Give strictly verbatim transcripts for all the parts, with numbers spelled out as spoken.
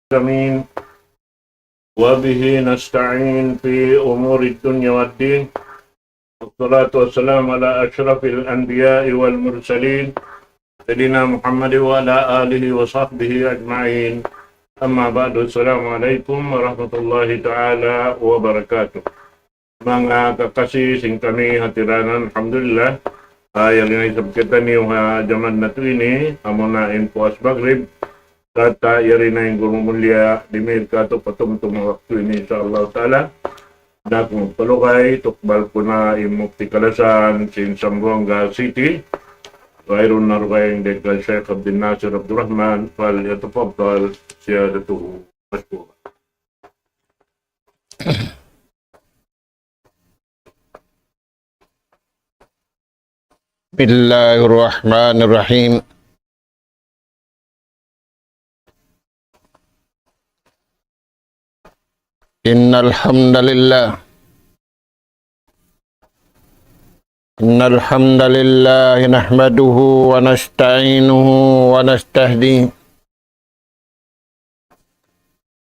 العالمين، وبه نستعين في أمور الدنيا والدين. والصلاة والسلام على أشرف الأنبياء والمرسلين، سيدنا محمد وعلى آله وصحبه أجمعين. أما بعد، السلام عليكم ورحمة الله تعالى وبركاته. Manga kakasi sin kami ha tiranan, alhamdulillah. Ah, yari na isab kitaniyu ha jaman natu' ini, amuna in puas magrib. Sarta' yari na in guru mulia, dimihil katu' patumtum waktu ini, insya Allah ta'ala. Na kung palugay, tukbal ku na in mufti kalasahan sin Zamboanga City. Wayruun na dugaing dayng kan Sheikh Abdul Nasir Abdul Rahman, فليتفضل سيادته مشكورا. بسم الله الرحمن الرحيم. إن الحمد لله، إن الحمد لله نحمده ونستعينه ونستهديه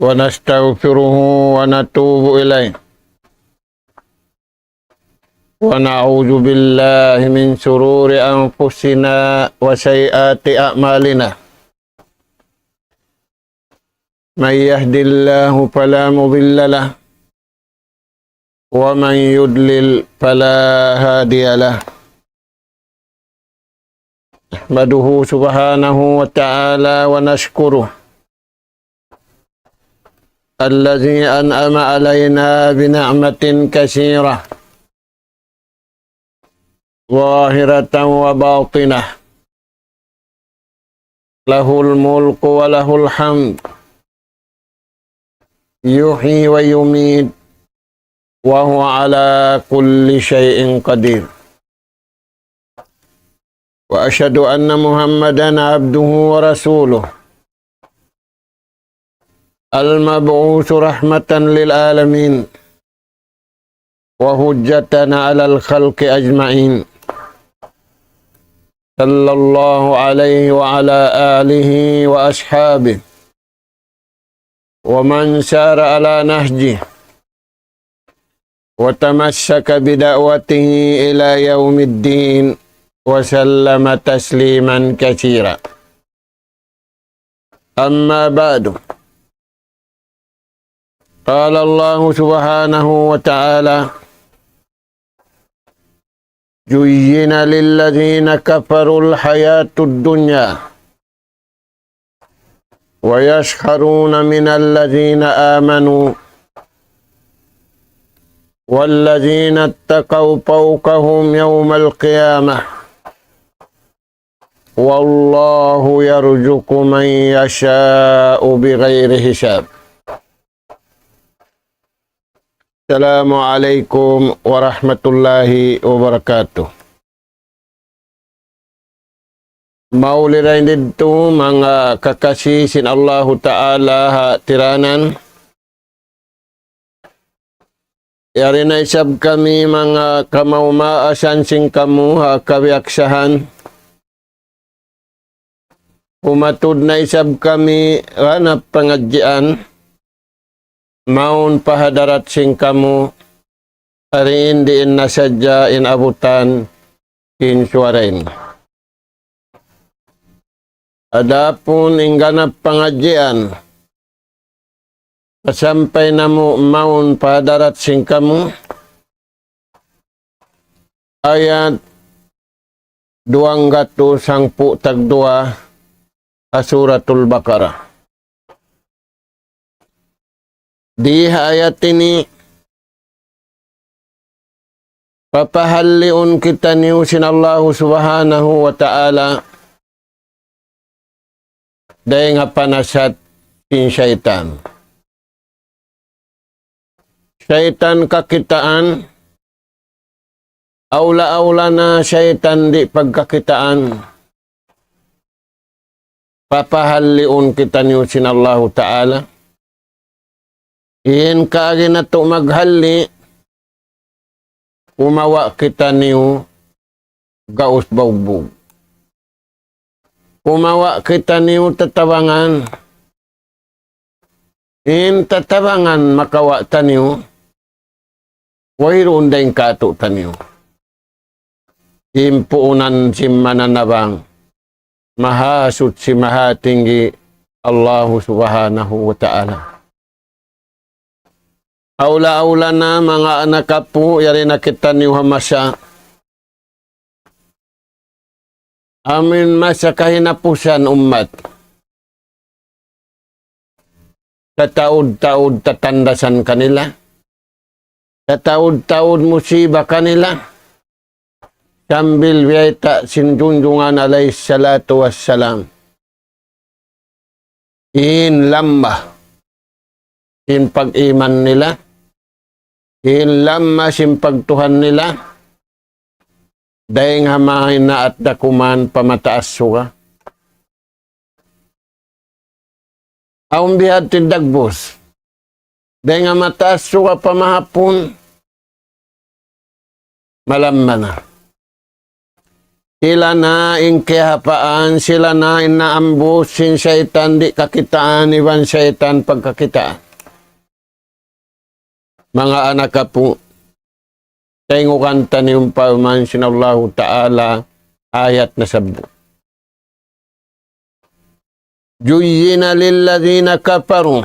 ونستغفره ونتوب إليه، ونعوذ بالله من شرور أنفسنا وسيئات أعمالنا. من يهد الله فلا مضل له، ومن يضلل فلا هادي له. نحمده سبحانه وتعالى ونشكره الذي أنعم علينا بنعمة كثيرة ظاهرة وباطنة، له الملك وله الحمد، يحيي ويميت، وهو على كل شيء قدير. وأشهد أن محمدا عبده ورسوله، المبعوث رحمة للعالمين وحجة على الخلق أجمعين، صلى الله عليه وعلى آله وأصحابه ومن سار على نهجه وتمسك بدعوته إلى يوم الدين وسلم تسليما كثيرا. أما بعد، قال الله سبحانه وتعالى: زين للذين كفروا الحياة الدنيا ويسخرون من الذين آمنوا والذين اتقوا فوقهم يوم القيامة والله يرزق من يشاء بغير حساب. السلام عليكم ورحمة الله وبركاته. Mauli dayn didtu manga kakasi sin Allahu Ta'ala ha tiranan. Yari na isab kami manga kamaas-maasan sin kamu ha kabiyaksahan. Humatud na isab kami ganap pangadjian. Mawn pa hadarat sin kamu, ari in diin na sadja in abutan in suwara in. Adapun in ganap pangadjian, pasampay namu' mawn pa hadarat sin kamu, ayat duwang gatus hangpu' tagduwa ha Suratul Baqarah. Di ha ayat ini, papahalliun kitaniyu sin Allahu Subhanahu wa Ta'ala dayn ha panasat sin saytan. Saytan kakitaan, awla-awla na saytan di' pagkakitaan. Papahalliun kitaniyu sin Allahu Ta'ala. In kaagi natu' maghalli', kumawa' kitaniyu gaus baugbug. Kumawa' kitaniyu tatabangan. In tatabangan makawa' taniyu, wayruun dayn kātu'niyu. In puunan sin mananabang, Mahasuchi Mahatinggi, Allahu Subhanahu wa Ta'ala. Awla-awla na manga anak apu', yari na kitaniyu ha masa. Amu in masa kahinapusan ummat. Tataud-taud tatandasan kanila. Tataud-taud musiba kanila. Sambil biyayta' sin junjungan alayhi salatu wassalam. In lamma sin pag-iman nila. In lamma sin pagtuhan nila. Dayng ha mahinaat dakuman pa mataas suga. Awn bihadtu in dagbus. Dayng ha mataas suga pa mahapun. Malamma na. Sila na in kiyahapaan, sila na in naambus sin saytan di' kakitaan, iban saytan pagkakitaan. Manga anak apu', tayngugan taniyu in parman sin Allahu Ta'ala, ayat nasabut. زين للذين كفروا.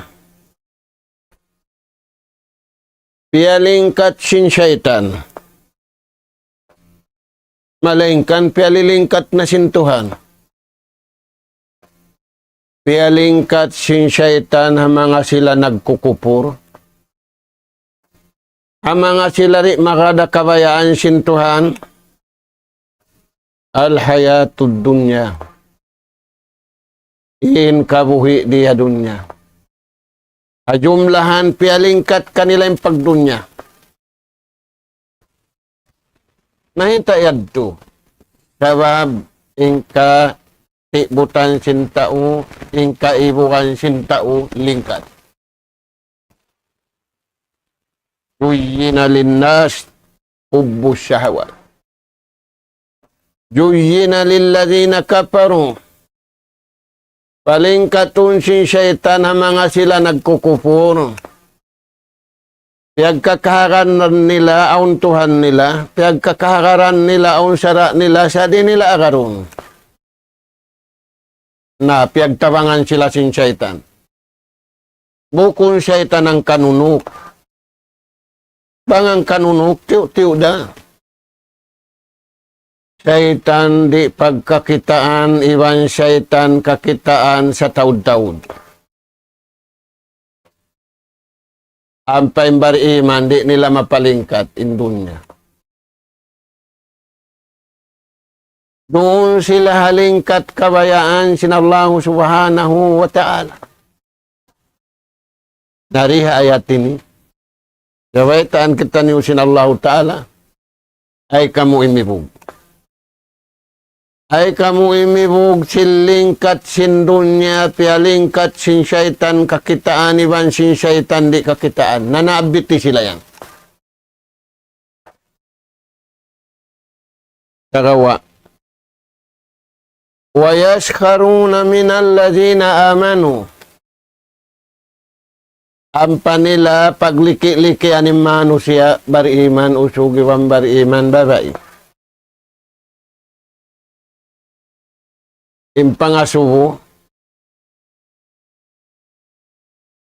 Piyalingkat sin saytan. Malaingkan piyalilingkat na sin Tuhan. Piyalingkat sin saytan ha manga sila nagkukupur. Ha manga sila di' magad ha kabayaan sin Tuhan. الحياة الدنيا. In kabuhi' di ha dunya. Ha jumlahan piyalingkat kanila in pagdunya. Mayta' yadtu? Sabab in katibutan sin tau, in kaibugan sin tau, lingkat. زين للناس حب الشهوات. زين للذين كفروا. Palingkatun sin saytan ha manga sila nagkukupur. Piyagkakahagaran nila awn Tuhan nila, piyagkakahagaran nila awn sara' nila, sa' di' nila agarun. Na, piyagtabangan sila sin saytan. Bukun saytan hangkanunuk. Bang hangkanunuk, tiyu'-tiyu' da. Saytan di' pagkakitaan, iban saytan kakitaan sataud-taud. Ampa in bariman, di' nila mapalingkat in dunya. Duun sila ha lingkat kabayaan sin Allahu Subhanahu wa Ta'ala. Dari ha ayat ini, kabaytaan kitaniyu sin Allahu Ta'ala, ay kamu imibug. Ay kamu imibug sin lingkat sin dunya, piyalingkat sin saytan kakitaan, iban sin saytan di' kakitaan. Nanaabiti sila yan. Sagawa'. ويسخرون من الذين آمنوا. Ampa nila pagliki'-likian in manusiya' bariman usug iban bariman babai. In pangasubu,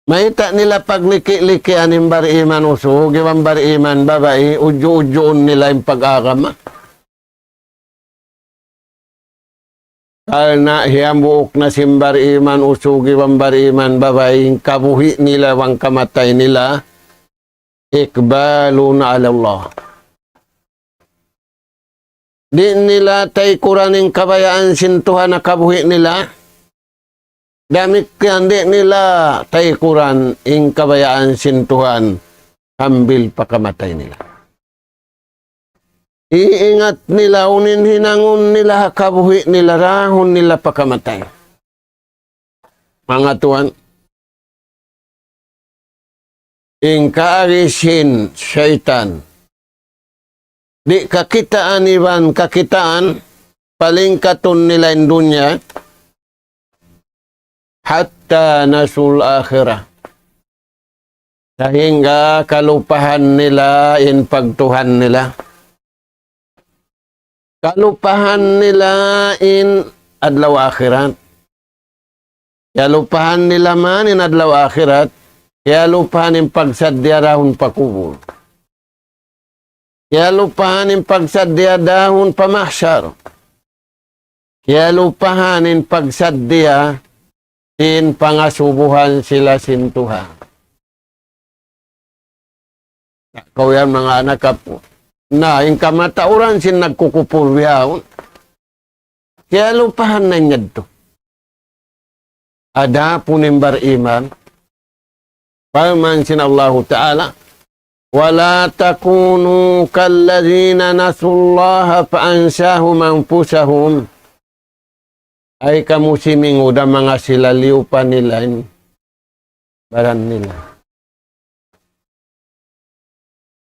mayta' nila pagliki'-likian in bariman usug iban bariman babai, udju'-udjuun nila in pag-agama. Karna' hiyambuuk na sin bariman usug iban bariman babai, in kabuhi' nila iban kamatay nila, إقبال على الله. Di' nila taykuran in kabayaan sin Tuhan ha kabuhi' nila. Damikkiyan di' nila taykuran in kabayaan sin Tuhan sambil pa kamatay nila. Iingat nila unu in hinangun nila ha kabuhi' nila, dahun nila pa kamatay. Manga tuwan, in kaagi sin saytan, di' kakitaan iban kakitaan, palingkatun nila in dunya, حتى نسوا الآخرة. Sahingga kalupahan nila in pagtuhan nila. Kalupahan nila in adlaw akhirat. Kiyalupahan nila man in adlaw akhirat. Kiyalupahan in pagsaddiya dahun pa kubul. Kiyalupahan in pagsaddiya dahun pa mahsar. Kiyalupahan in pagsaddiya sin pangasubuhan sila sin Tuhan. Kaw yan, manga anak apu'. Na, in kamatauran sin nagkukupur bihaun. Kiyalupahan na in yadtu. Adapun in bariman, parman sin Allahu Ta'ala, ولا تكونوا كالذين نسوا الله فأنساهم أنفسهم. Ay kamu simingud ha manga sila liyupa nila in baran nila.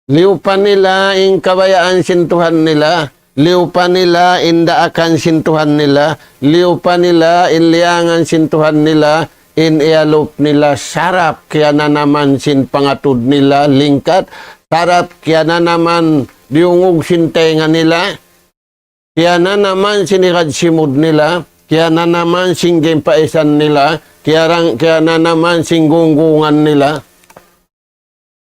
Liyupa nila in kabayaan sin Tuhan nila. Liyupa nila in daakan sin Tuhan nila. Liyupa nila in liyangan sin Tuhan nila. In iyalup nila sarap kiyananaman sin pangatud nila lingkat. Sarap kiyananaman diyungug sin tenga nila. Kiyananaman sin ikad simud nila, kiyananaman sin gimpaisan nila, kiyarang-, kiyananaman sin gunggungan nila,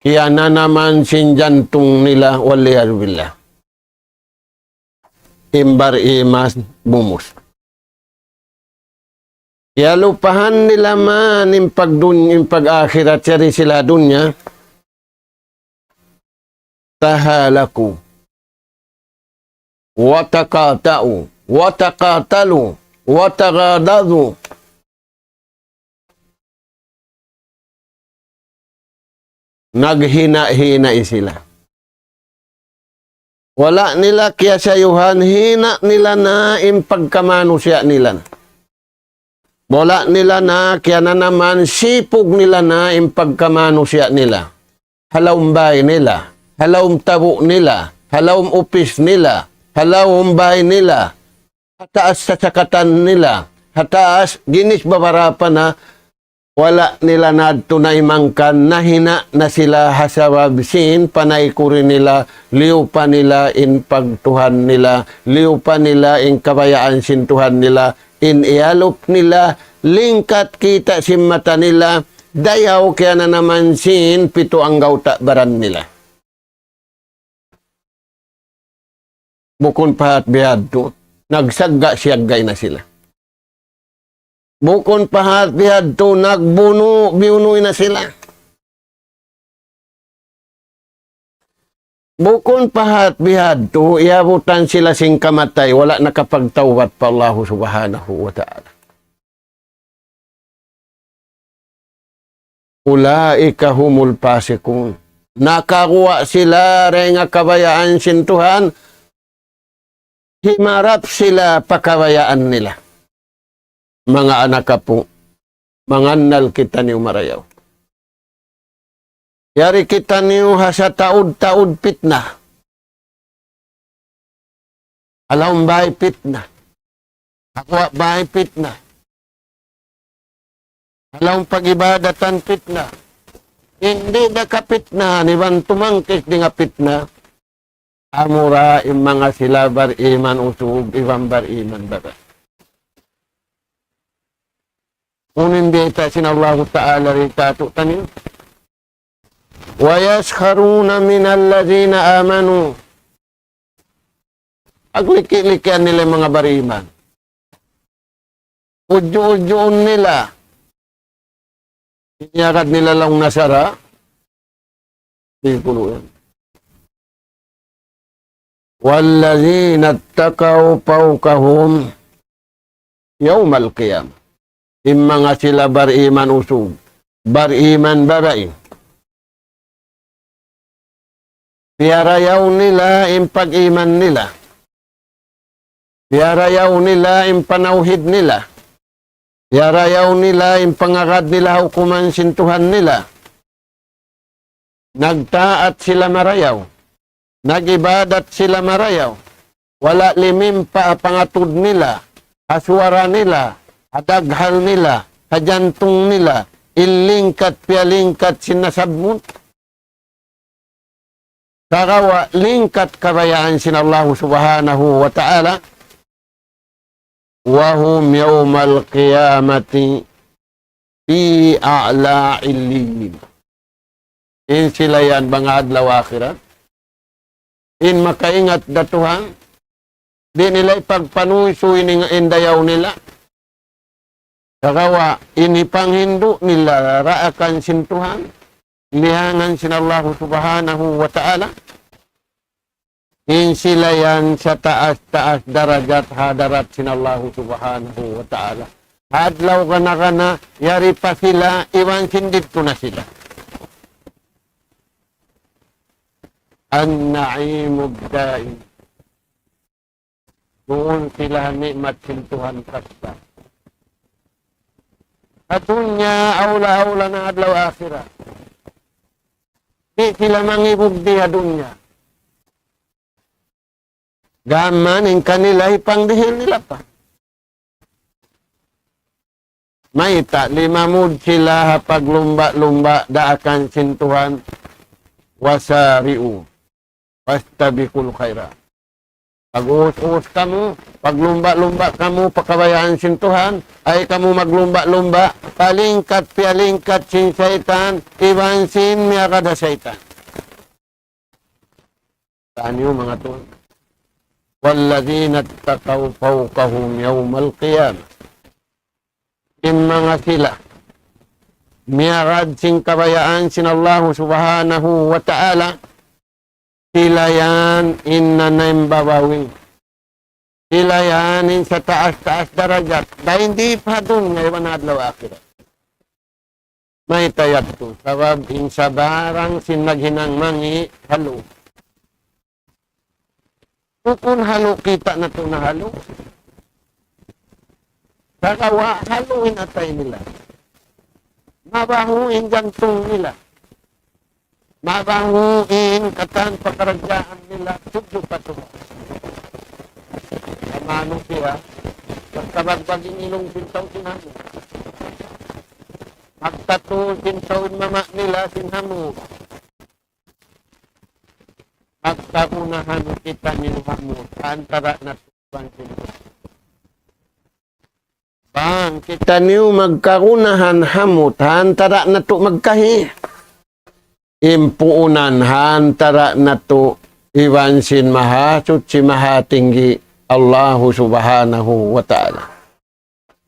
kiyananaman sin jantung nila, والعياذ بالله. In bariman bumus. Kiyalupahan nila man in pagdun-, in pag-akhirat yari sila dunya. تهالكوا وتقاطعوا وتقاتلوا وتغاضوا. Naghina-hinai sila. Wala' nila kiyasayuhan, hina' nila na in pagkamanusiya' nila na. Wala' nila na kiyananaman, sipug nila na in pagkamanusiya' nila. Ha lawm bāy nila, ha lawm tabu' nila, ha lawm upis nila, ha lawm bāy nila, ha taas sasakatan nila, ha taas ginis babarapa na, wala' nila na adtu na imangkan, nahina' na sila ha sabab sin panay kuri nila, liyupa nila in pagtuhan nila, liyupa nila in kabayaan sin Tuhan nila, in iyalup nila, lingkat kita' sin mata nila, dayaw kiyananaman sin pitu anggawta' baran nila. Bukun pa hat bihadtu, nagsagga'-siyagga' na sila. Bukun pa hat bihadtu, nagbunu'-biyunu' na sila. Bukun pa hat bihadtu, iyabutan sila sin kamatay, wala' nakapagtawbat pa Allahu Subhanahu wa Ta'ala. أولئك هم الفاسقون. Nakaguwa' sila dayn ha kabayaan sin Tuhan, himarap sila pa kabayaan nila. Manga anak apu', mangannal kitaniyu marayaw. Yari kitaniyu ha sataud-taud pitna. Ha lawm bāy pitna. Ha guwa' bāy pitna. Ha lawm pag-ibadatan pitna. In di' da kapitnahan iban tumangkis dayn ha pitna, amura in manga sila bariman usug iban bariman babai. Unu in bayta' sin Allahu Ta'ala di katu'taniyu? ويسخرون من الذين آمنوا. Agliki-likian nila in manga bariman. Udju-udjuun nila. Iyagad nila laung Nasara. Siguru yan. والذين اتقوا فوقهم يوم القيامة. In manga sila bariman usug, bariman babai. Piyarayaw nila in pag-iman nila. Piyarayaw nila in panawhid nila. Piyarayaw nila in pangagad nila ha hukuman sin Tuhan nila. Nagtaat sila marayaw. Nag-ibadat sila marayaw. Wala' limimpa' ha pangatud nila, ha suwara nila, ha daghal nila, ha jantung nila, in lingkat piyalingkat sin nasab mu, sagawa' lingkat kabayaan sin Allahu Subhanahu wa Ta'ala, وهم يوم القيامة في أعلى عليين. In sila yan bang ha adlaw akhirat, in makaingat da Tuhan, di' nila ipagpanuysuy in, in dayaw nila. Sagawa' in hipanghindu' nila daakan sin Tuhan, liyangan sin Allahu Subhanahu wa Ta'ala, in sila yan sataas-taas darajat ha hadarat sin Allahu Subhanahu wa Ta'ala. Adlaw gana-gana, yari pa sila, iban sin didtu na sila. النعيم الدائم. Duun sila ha ni'mat sin Tuhan kasta. Ha dunya, awla-awla na adlaw akhirat. Di' sila mangibug di ha dunya. Gām in kanila hipangdihil nila pa. Mayta', limamud sila ha paglumba'-lumba' daakan sin Tuhan, وسارعوا فاستبقوا الخيرات. Pag-uus-uus kamu, paglumba'-lumba' kamu pa kabayaan sin Tuhan, ay kamu maglumba'-lumba', palingkat piyalingkat sin saytan, iban sin miyagad ha saytan. Taniyu manga tuwan. والذين اتقوا فوقهم يوم القيامة. In manga sila miyagad sin kabayaan sin Allahu Subhanahu wa Ta'ala, sila yan in nanaimbabaw. Sila yan in sataas-taas darajat. Dayn di pa ha dunya iban adlaw akhirat. Mayta' yadtu? Sabab in sabarang sin naghinang mangi', halu. Bukun halu kita' natu' na halu. Sagawa' halu in atay nila. Mabahu in jantung nila. Mabahu in katan pakaradjaan nila tudju pa Tuhan. Kamanu siya, magkabagbag in ilung sin tau sin hamut. Magtatu sin tau in mama nila sin hamut. Magkagunahan kitaniyu hamut, antara natu' iban sin. Bang kitaniyu magkagunahan hamut, antara natu' magkahi. In puunan, antara natu' iban sin Mahasuchi Mahatinggi, Allahu Subhanahu wa Ta'ala.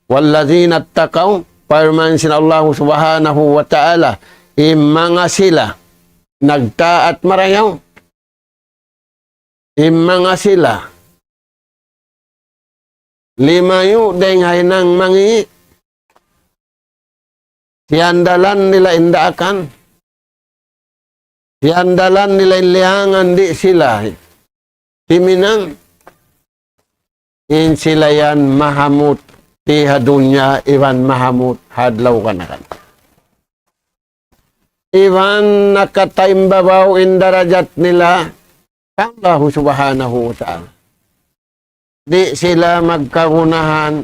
والذين اتقوا, parman sin Allahu Subhanahu wa Ta'ala, in manga sila nagtaat marayaw, in manga sila limayu' dayn ha hinang mangi', siyandalan nila in daakan, siyandalan nila in liyangan, di' sila timinang. In sila yan mahamut di ha dunya iban mahamut ha adlaw gana-gana. Iban nakataimbabaw in darajat nila pa Allahu Subhanahu wa Ta'ala. Di' sila magkagunahan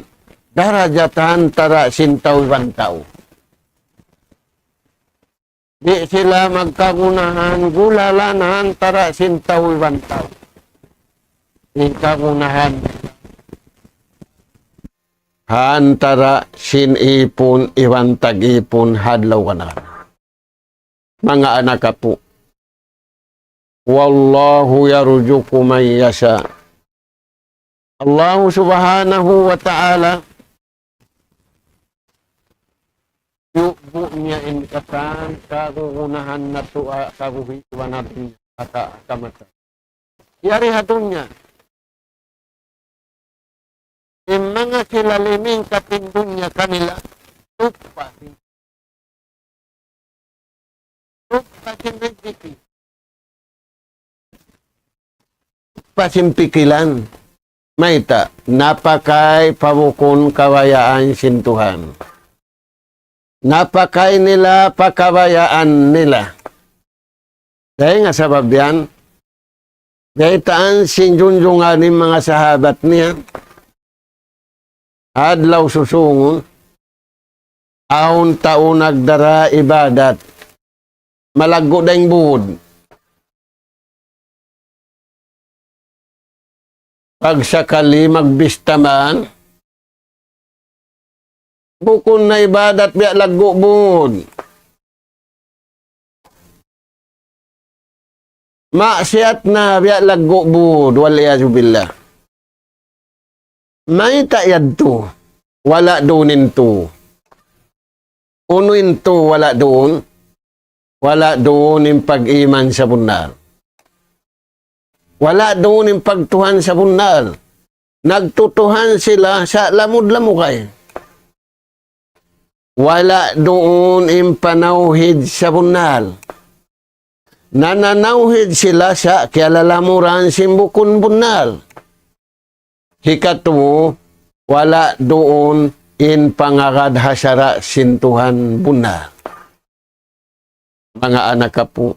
darajat antara sin tau iban tau. Di' sila magkagunahan gulalan antara sin tau iban tau. In kagunahan antara sin ipun iban tag-ipun ha adlaw gana-gana. Manga anak apu'. والله يرزق من يشاء. Allahu Subhanahu wa Ta'ala, yubu' niya in katan kagunahan natu' ha kaguhi' wa nabi aka kamata. Yari ha dunya. In manga sila limingkat in dunya kanila, tuppa sin, tuppa sin rizki. Tuppa sin pikilan. Mayta', napakay pa bukun kabayaan sin Tuhan. Napakay nila pa kabayaan nila. Dayn ha sabab yan, baytaan sin junjungan in manga sahabat niya, adlaw susūngun, Awn tau nagdara ibadat. Malaggu' da in būd. Pagsakali magbista man, bukun na ibadat biya' laggu' būd. Maksiyat na biya' laggu' būd, wal iyazu billah. Mayta' yadtu? Wala' duun in tu. Unu in tu wala' duun? Wala' duun in pag-iman sabunnal. Wala' duun in pagtuhan sabunnal. Nagtutuhan sila sa' lamud-lamugay. Wala' duun in panawhid sabunnal. Nananawhid sila sa' kiyalalamuran sin bukun bunnal. Hikatu, wala' duun in pangagad ha sara' sin Tuhan bunnal. Manga anak apu',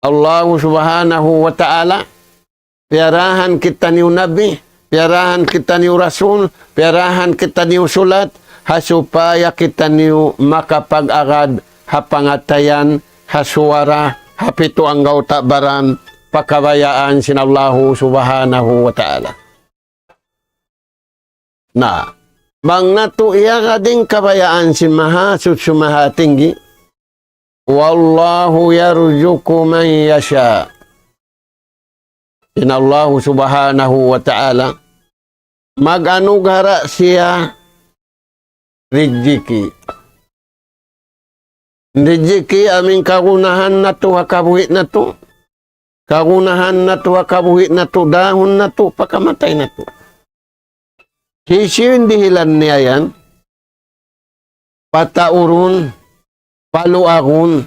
Allahu Subhanahu wa Ta'ala, piyarahan kitaniyu Nabi, piyarahan kitaniyu Rasul, piyarahan kitaniyu sulat, ha supaya kitaniyu makapag-agad ha pangatayan, ha suwara, ha pitu anggawta' baran, pa kabayaan sin Allahu Subhanahu wa Ta'ala. Na, bang natu' iyagad in kabayaan sin Mahasuchi Mahatinggi, وَاللَّهُ يَرْزُقُ مَنْ يَشَاءُ. In Allahu Subhanahu wa Ta'ala, mag-anughara siya rijiki'. Rijiki' amu in kagunahan natu' ha kabuhi' natu'. Kagunahan natu' ha kabuhi' natu', dahun natu', pa kamatay natu'. Hisiyu in dihilan niya yan? Pataurun, paluagun,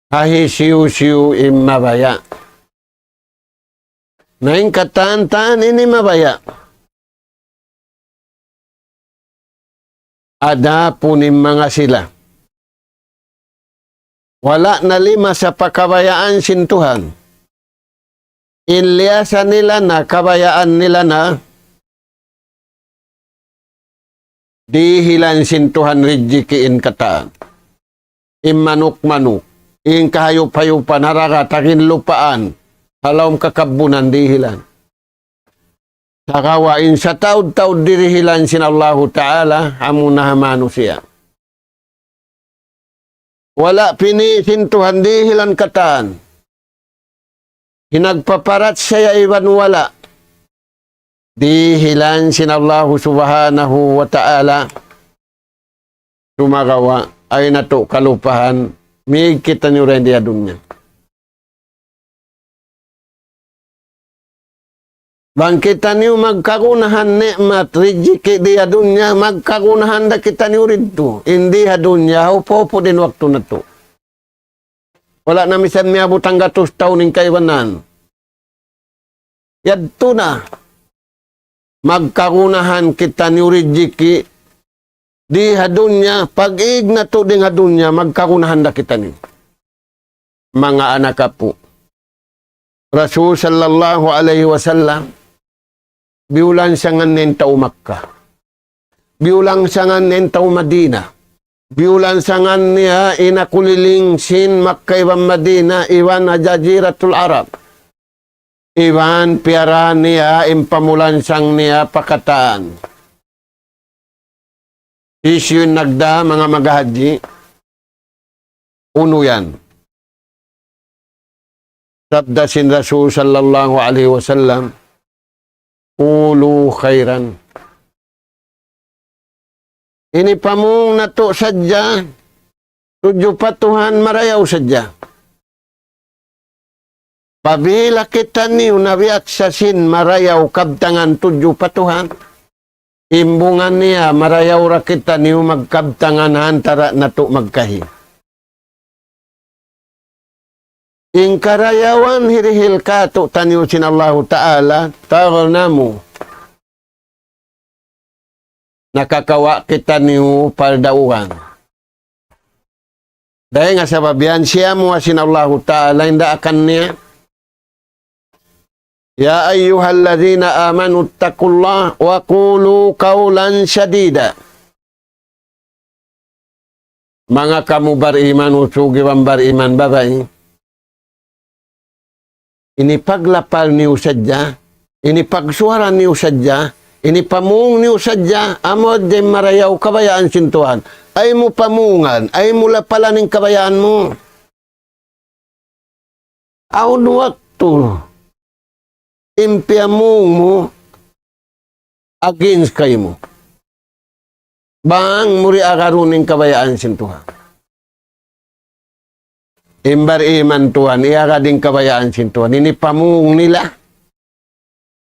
ha hisiyu-siyu in mabaya'. Na in katan-katan ini mabaya'. Adapun in manga sila wala' nalimasa pa kabayaan sin Tuhan, in liyasa nila na kabayaan nila na, dihilan sin Tuhan rijiki' in katan. In manuk-manuk, in kahayup-hayupan, ha dagat, ha ginlupaan, ha lawm kakabbunan dihilan. Sagawa' in sataud-taud dihilan sin Allahu Ta'ala, amuna ha manusiya'. Wala' pini' sin Tuhan dihilan katan. Hinagpaparachaya iban wala'. Dihilan sin Allahu Subhanahu wa Ta'ala. Sumagawa', ayaw natu' kalupahan, mīg kitaniyu dayn di ha dunya. Bang kitaniyu magkagunahan ni'mat rijiki' di ha dunya, magkagunahan da kitaniyu didtu. In di ha dunya, haupu'-upu' da in waktu natu'. Wala' na misan miyabut hanggatus tahun in kaibanan. Yadtu na. Magkagunahan kitaniyu rijiki' di ha dunya, pag-ig natu' dayn ha dunya, magkagunahan da kitaniyu. Manga anak apu'. Rasul sallallahu alayhi wasallam, biyulansangan niya in tau Makkah. Biyulansangan niya in tau Madina. Biyulansangan niya in nakuliling sin Makkah iban Madina, iban ha Jaziratul Arab. Iban piyara niya in pamulansang niya pa katan. Hisiyu in nagdā, manga maghajji? Unu yan? Sabda sin Rasul sallallahu alayhi wasallam, قولوا خيرا. Ini pamung natu' sadja, tudju pa Tuhan marayaw sadja. Apabila kitaniyu nabiyaksa sin marayaw kabtangan tudju pa Tuhan, in bunga niya marayaw da kitaniyu magkabtangan ha antara' natu' magkahi. In karayawan hirihil kātu'niyu sin Allahu Ta'ala, تغنموا. Nakakawa' kitaniyu pardaugan. Dayn ha sabab yan, siyamuwa sin Allahu Ta'ala in daakan niya. يا أيها الذين آمنوا اتقوا الله وقولوا قولا سديدا. Manga kamu bariman usug iban bariman babai, ini paglapal niyu sadja, ini pagsuwara niyu sadja, ini pamung niyu sadja, amu hadja in marayaw kabayaan sin Tuhan. Ayaw mu pamungan, ayaw mu lapalan in kabayaan mu. Awn waktu in piyamung mu against kaymu. Bang mu di' agarun in kabayaan sin Tuhan. In bariman tuwan, iyagad in kabayaan sin Tuhan. Ini pamung nila.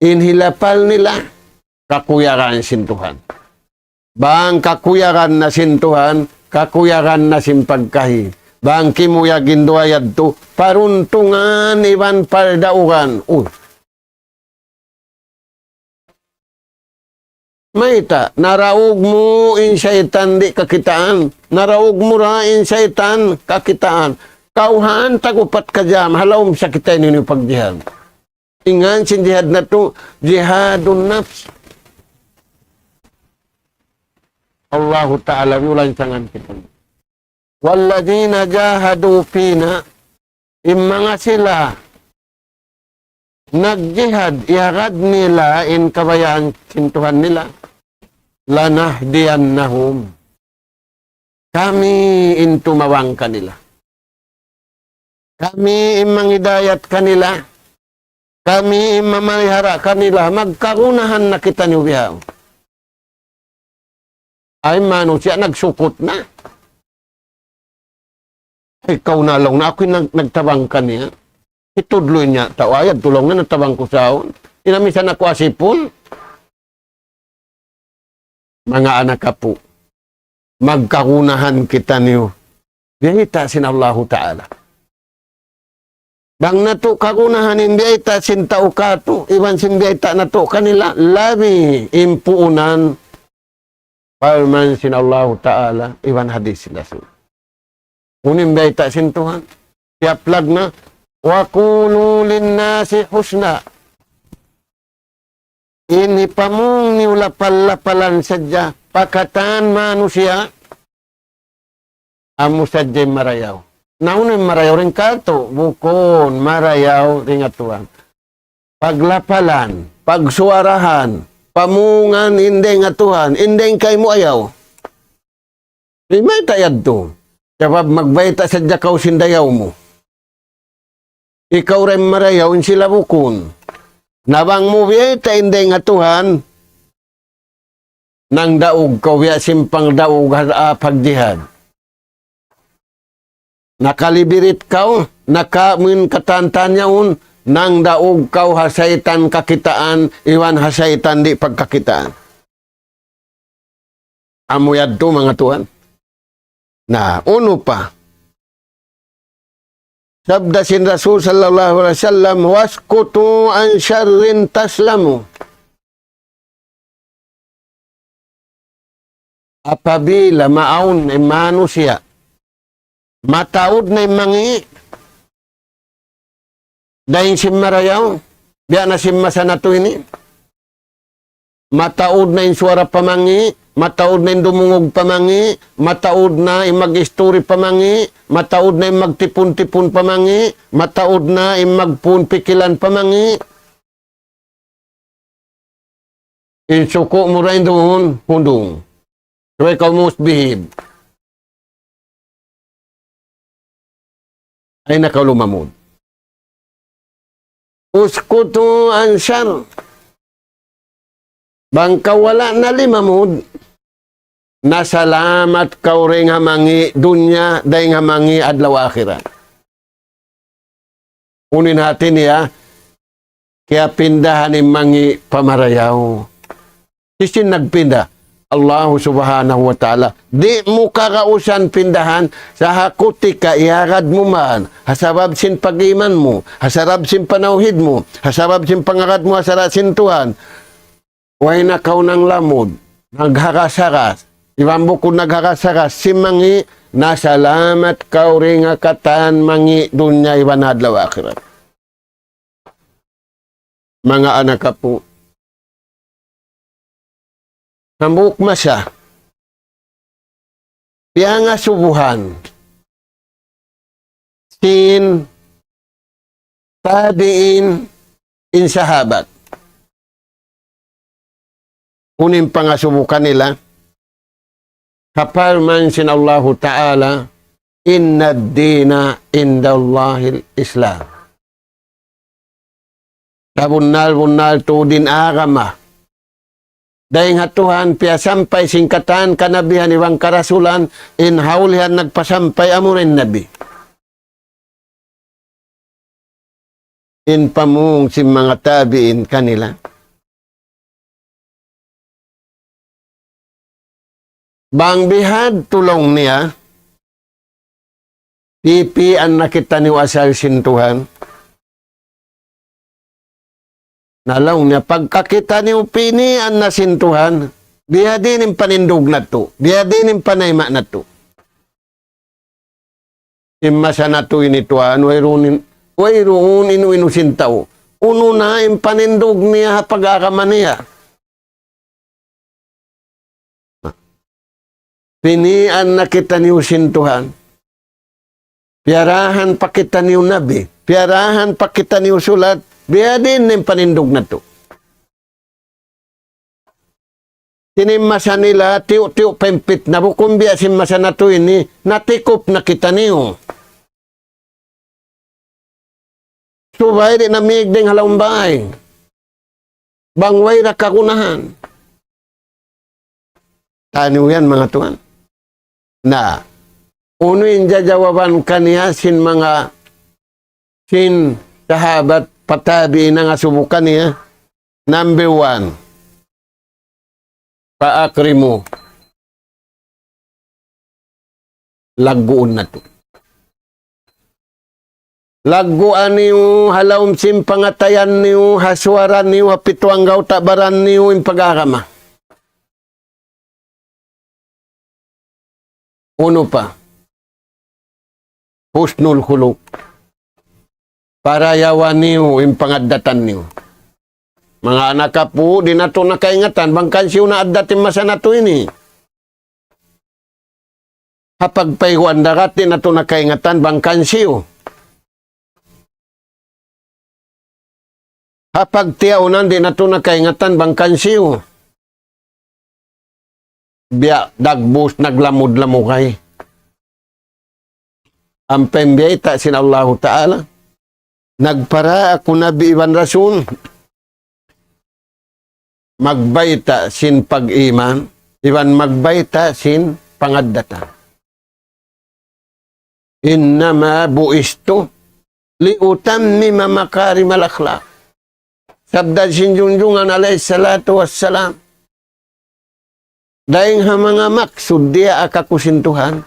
In hilapal nila, kakuyagan sin Tuhan. Bang kakuyagan na sin Tuhan, kakuyagan na sin pagkahi. Bang kimuyag in duwa yadtu, paruntungan iban pardaugan. Uy. Mayta', naraug mu in saytan di' kakitaan. Naraug mu ra in saytan kakitaan. Kawhaan tag-upat ka jam, ha lawm sa kita ini pagjihad. Ingat sin jihad natu', jihadun nafs. Allahu Ta'ala, miyulansangan kita. والذين جاهدوا فينا, in manga sila nagjihad, iyagad nila in kabayaan sin Tuhan nila. لنهدينهم. Kami in tumabang kanila. Kami in manghidayat kanila. Kami in mamalihara kanila. Magkagunahan na kitaniyu bihaun. Ay, manusiya' nagsukut na. Ay, ikaw na laung na aku in nag-, nagtabang kaniya. Hitudlu niya, tau ayad, tulaung na nagtabang ku saun. Inamisan aku asipun. Manga anak apu', magkagunahan kitaniyu. Biyayta' sin Allahu Ta'ala. Bang natu' kagunahan in biyayta' sin tau katu', iban sin biyayta' natu' kanila, labi in puunan, parman sin Allahu Ta'ala, iban hadis sin Rasul. Unu in biyayta' sin Tuhan. Tiyaplag na, وقولوا للناس حسنا. In hipamung niyu lapal-lapalan sadja pa katan manusiya', amu sadja in marayaw. Na unu in marayaw dayn kātu', bukun marayaw dayn ha Tuhan. Paglapalan, pagsuwarahan, pamungan in dayn ha Tuhan, in dayn kaymu ayaw. Di' mayta' yadtu. Sabab magbayta' sadja kaw sin dayaw mu. Ikaw ra in marayaw, in sila bukun. Na bang mu biyayta' in dayn ha Tuhan, nangdaug kaw biya' sin pangdaug ha, ha pagjihad. Nakalibirit kaw, naka-, amuin katan-katan yaun, nangdaug kaw ha saytan kakitaan, iban ha saytan di' pagkakitaan. Amu yadtu manga tuwan. Na, unu pa? Sabda sin Rasul sallallahu alayhi wasallam, واسكتوا عن شر تسلموا. Apabila maawn in manusiya', mataud na in mangi', dayn sin marayaw, biya' na sin masa natu' ini. Mataud na in suwara pa mangi', mataud na in dumungug pa mangi', mataud na in mag-isturi pa mangi', mataud na in magtipun-tipun pa mangi', mataud na in magpun pikilan pa mangi'. In suku' mu dayn duun, hundung. Subay kaw misbehave. Ayaw na kaw lumamud. اسكتوا عن شر. Bang kaw wala' na limamud, nasalamat kaw dayn ha mangi' dunya, dayn ha mangi' adlaw akhirat. Unu in hati niya, kiyapindahan in mangi' pa marayaw. Hisiyu in nagpinda? Allahu subhanahu wa ta'ala. Di' mu kagausan pindahan, sa' ha kutika iyagad mu man, ha sabab sin pag-iman mu, ha sabab sin panawhid mu, ha sabab sin pangagad mu ha sara' sin Tuhan. Way na kaw nanglamud, nagharas-haras, iban bukun nagharas-haras, sin mangi', nasalamat kaw dayn ha katan mangi' dunya iban adlaw akhirat. Manga anak apu'. Hambuuk masa. piyangasubuhan sin tabi'in in sahabat. Unu in pangasubu kanila? Kaparman sin Allahu Ta'ala, إن الدين عند الله الإسلام. Sabunnal-bunnal tuud in agama dayn ha Tuhan, piyasampay sin katan kanabihan iban karasulan, in hawlihan nagpasampay amura in Nabi. In pamung sin manga tabi'in kanila. Bang bihadtu laung niya, pipian na kitaniyu asal sin Tuhan. Na laung niya, pagka kitaniyu pinian na sin Tuhan, biyadiin in panindug natu', biyadiin in panayma' natu'. In masa natu' ini tuwan, wayruun in, wayruun inu-inu sin tau. Unu na in panindug niya ha pag-agama niya. Pinian na kitaniyu sin Tuhan. Piyarahan pa kitaniyu Nabi. Piyarahan pa kitaniyu sulat. Biyadiin in panindug natu'. Sin masa nila, tiyu'-tiyu' pa in pitna, bukun biya' sin masa natu' ini, natikup na kitaniyu. Subay di' na mīg dayn ha lawm bāy. Bang way da kagunahan. Taniyu yan, manga tuwan. Na, unu in jajawaban kaniya sin manga, sin sahabat pa tabi'in nangasubu kaniya? Number one, فأكرموا. Lagguun natu'. Lagguan niyu, ha lawm sin pangatayan niyu, ha suwara niyu, ha pitu anggaw ta' baran niyu, in pag-agama. Unu pa? حسن الخلق. Parayawan niyu in pangaddatan niyu. Manga anak apu', di' natu' na kaingatan, bang kansiyu na addat in masa natu' ini. Ha pagpayguan dagat, di' natu' na kaingatan, bang kansiyu. Ha pagtiyaunan, di' natu' na kaingatan, bang kansiyu. Biya' dagbus naglamud-lamugay. Ampa in biyayta' sin Allahu Ta'ala, nagpara aku Nabi iban Rasul, magbayta' sin pag-iman, iban magbayta' sin pangaddatan. إنما بعثت لأتمم مكارم الأخلاق. Sabda sin Junjungan alayhi salatu wassalam, dayn ha manga maksud diyaak aku sin Tuhan,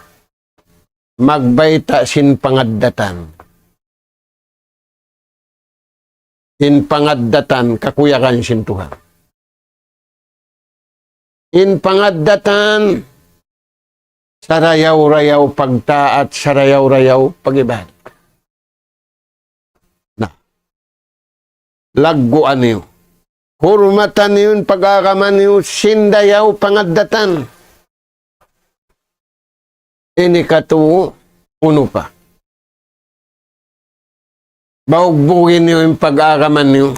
magbayta' sin pangaddatan. In pangaddatan kakuyagan sin Tuhan. In pangaddatan sarayaw-rayaw pagtaat, sarayaw-rayaw pag-ibadat. Na, lagguan niyu. Hurmatan niyu in pag-agama niyu, sin dayaw pangaddatan. Ini katu' unu pa. Baugbugin niyu in pag-agama niyu.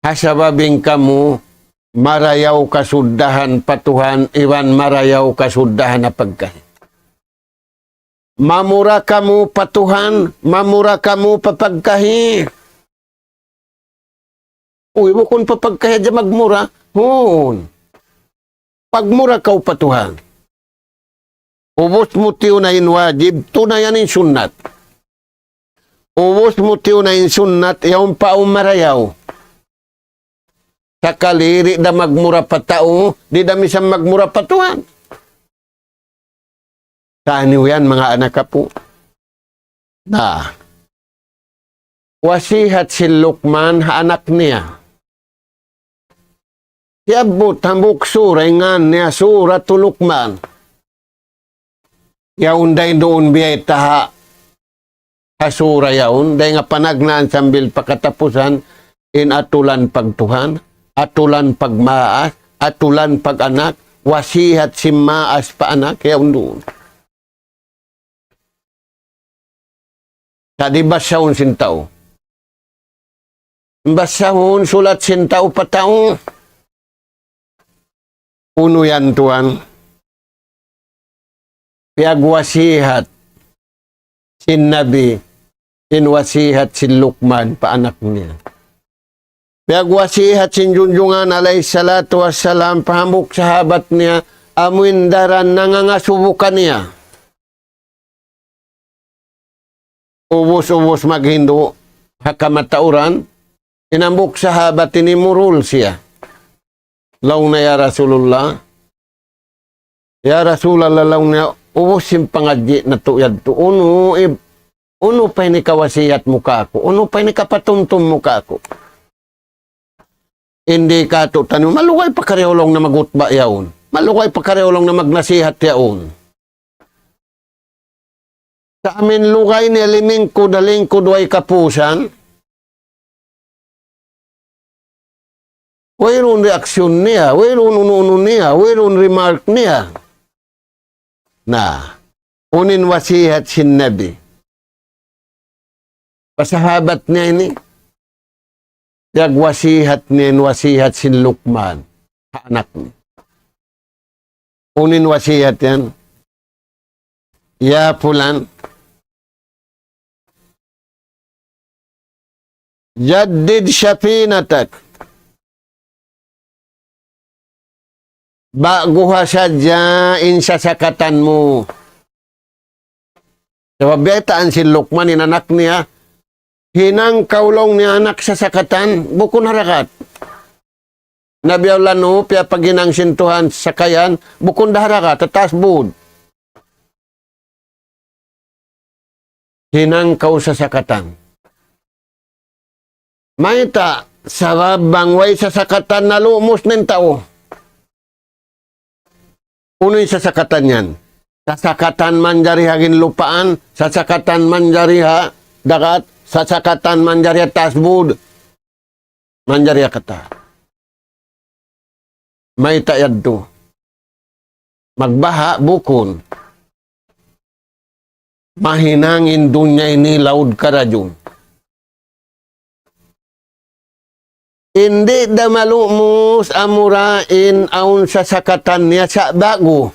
Ha sabab in kamu marayaw kasuddahan pa Tuhan, iban marayaw kasuddahan ha pagkahi. Mamura kamu pa Tuhan, mamura kamu pa pagkahi. Uy, bukun pa pagkahi hadja magmura. Hun. Pagmura kaw pa Tuhan. Ubus mu tiyuna' in wajib, tunayan in sunnat. Ubus mu tiyuna' in sunnat, yaun pa awn marayaw. Sakali di' da magmura pa tau, di' da misan magmura pa Tuhan. Taniyu yan, manga anak apu'. Na. Wasihat sin Luqman ha anak niya. Siyabbut hambuuk sura in ngan niya Suratul Luqman. Yaun dayn duun biyayta' ha, ha sura yaun, dayn ha panagnaan sambil pa katapusan, in atulan pagtuhan, atulan pagmaas, atulan pag-anak, wasihat sin maas pa anak, yaun duun. Sa' di' basahun sin tau. Basahun sulat sin tau pa tau. Unu yan tuwan? Piyagwasihat sin Nabi, in wasihat sin Luqman pa anak niya. Piyagwasihat sin Junjungan alayhi salatu wassalam pa hambuuk sahabat niya, amuin daran nangangasubu kaniya. Ubus-ubus maghindu' ha kamatauran, in hambuuk sahabat ini murul siya. Laung niya, "Ya Rasulullah, ya Rasulullah," laung niya, "ubus sin pangadji' natu' yadtu, unu, ib-, unu pa ini kawasihat mu kāku'? Unu pa ini kapatumtum mu kāku'?" Hindi katu' taniyu, malugay pa karihaw laung na magutba yaun. Malugay pa karihaw laung na magnasihat yaun. Sa' amin lugay niya limingkud, limingkud way kapusan. Wayruun reaksyon niya, wayruun unu-unu niya, wayruun remark niya. Na, unu in wasihat sin Nabi pa sahabat niya ini, piyagwasihat niya in wasihat sin Luqman ha anak niya. Unu in wasihat yan? "Ya fulan, jaddid shafinatak." Ba'guha sadja in sasakatan mu. Sabab biya' ta' in sin Luqman in anak niya, hinang kaw laung niya anak sasakatan, bukun ha dagat. Nabi Allah Nuh, piyapaghinang sin Tuhan sakayan, bukun da ha dagat, ha taas būd. Hinang kaw sasakatan. Mayta', sabab bang way sasakatan nalumus in tau. Unu in sasakatan yan? Sasakatan manjari ha ginlupaan, sasakatan manjari ha dagat, sasakatan manjari ha taas būd. Manjari ha katan. Mayta' yadtu? Magbaha', bukun. Mahinang in dunya ini laud karajun. Hindi da malumus amura in awn sasakatan niya sa' ba'gu.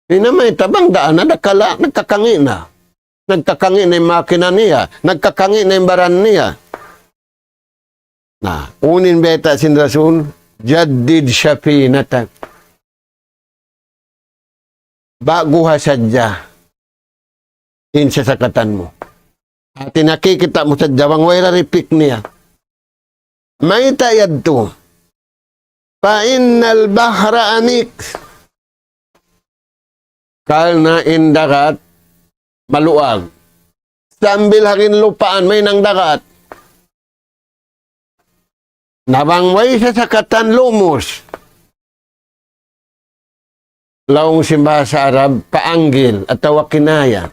Hinang mayta', bang daan na dakala', nagkakangi' na. Nagkakangi' na in makina niya, nagkakangi' na in baran niya. Na, unu in bayta' sin Rasul, jaddid shafinatak. Ba'guha sadja in sasakatan mu. Hati nakikita' mu sadja bang way da ripik niya. Mayta' yadtu? Fa innal bahra amiq. Karna' in dagat maluag. Sambil ha ginlupaan mahinang dagat. Na bang way sasakatan lumus. Laung sin bahasa Arab, paanggil atawa kinaya.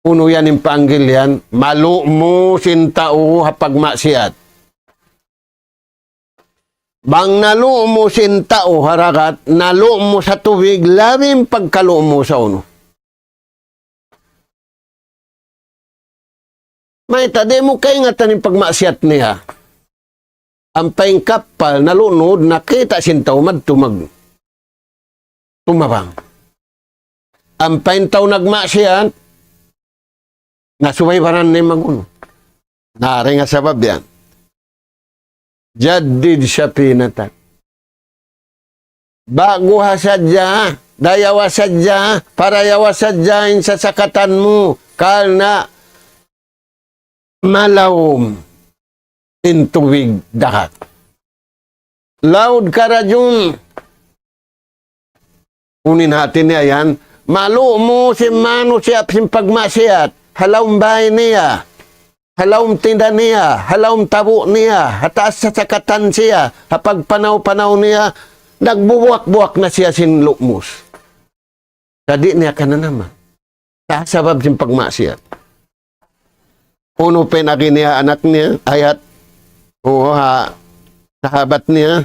Unu yan in paanggil yan? Malumus in tau ha pagmaksiyat. Bang nalumus in tau ha dagat, nalumus ha tubig, labi in pagkalumus sa unu. Mayta', di' mu kaingatan in pagmaksiyat niya. Ampa in kappal nalunud, nakita' sin tau madtu mag-, tumabang. Ampa in tau nagmaksiyat, nasubaybaran niya mag-unu. Na, dayn ha sabab yan. Jaddid shafinatak. Ba'guha sadja, dayawa sadja, parayawa sadja in sasakatan mu, karna' malawm in tubig dagat. Laud karajun, unu in hati niya yan, malumus in manusiya' sin pagmaksiyat, ha lawm bāy niya, ha lawm tinda niya, ha lawm tabu' niya, ha taas sasakatan siya, ha pagpanaw-panaw niya, nagbubuak-buak na siya sin lumus. Sa' di' niya kananaman. Sa' sabab sin pagmaksiyat. Unu pa in agi niya anak niya, ayat, uu ha, sahabat niya,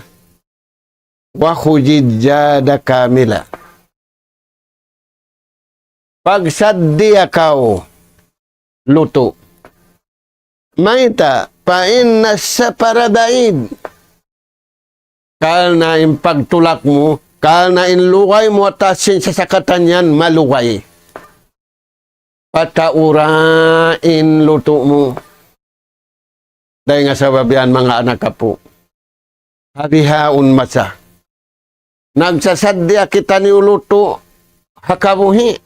وخذ الزاد كاملا. Pagsaddiya kaw lutu'. Mayta', فإن السفر بعيد. Karna' in pagtulak mu, karna' in lugay mu ha taas sin sasakatan yan, malugay. Pataura in lutu' mu. Dayn ha sabab yan, manga anak apu'. Ha bihaun masa. Nagsasaddiya kitaniyu lutu' ha kabuhi'.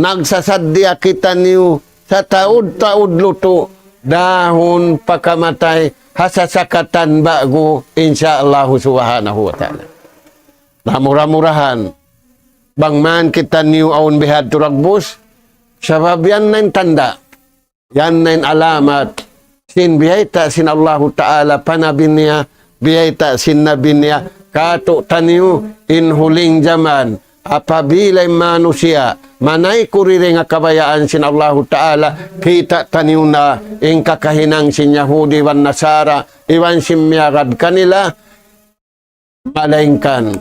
Nagsasaddiya kitaniyu sataud-taud lutu'. Dahun pakamatay ha sasakatan ba'gu, insya Allahu subhanahu wa ta'ala. Na mura-murahan, bang man kitaniyu awn bihadtu dagbus, sabab yan na in tanda', yan na in alamat, sin biyayta' sin Allahu Ta'ala pa Nabi niya, biyayta' sin Nabi niya, katu' taniyu in huling jaman, apabila in manusiya', manayku diri ha kabayaan sin Allahu Ta'ala, kita' taniyu na in kakahinang sin Yahudi iban Nasara, iban sin miyagad kanila, malaingkan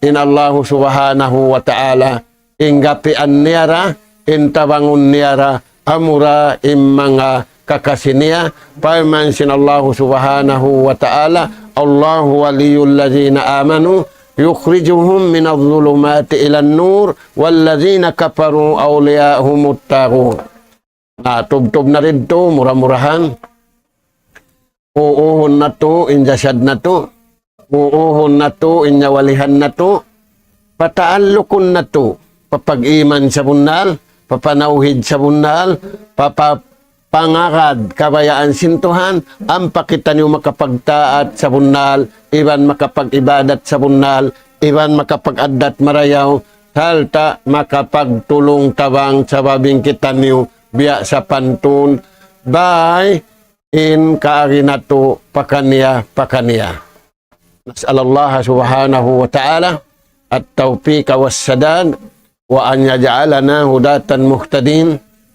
in Allahu Subhanahu wa Ta'ala, in gapian niya ra, in tabangun niya ra, amura in manga kakasi niya, parman sin Allahu Subhanahu wa Ta'ala, الله ولي الذين آمنوا يخرجهم من الظلمات إلى النور والذين كفروا أولياؤهم الطاغوت. Na, tubtub na didtu, mura-murahan. Uuhun natu' in jasad natu'. Uuhun natu' in nyawalihan natu'. Pataallukun natu'. Papag-iman sabunnal, papanawhid sabunnal, papa-, pangagad kabayaan sin Tuhan, ampa kitaniyu makapagtaat sabunnal, iban makapag-ibadat sabunnal, iban makapag-addat marayaw, sarta' makapagtulung tabang sabab in kitaniyu biya' sapantun, bay in kaagi natu' pakaniya-pakaniya. نسأل الله سبحانه وتعالى التوفيق والسداد، وأن يجعلنا هداة مهتدين،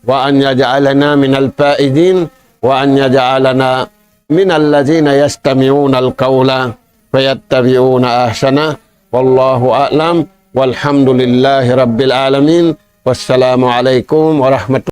وأن يجعلنا من الفائزين، وأن يجعلنا من الذين يستمعون القول فيتبعون أحسنه. والله أعلم، والحمد لله رب العالمين. والسلام عليكم ورحمة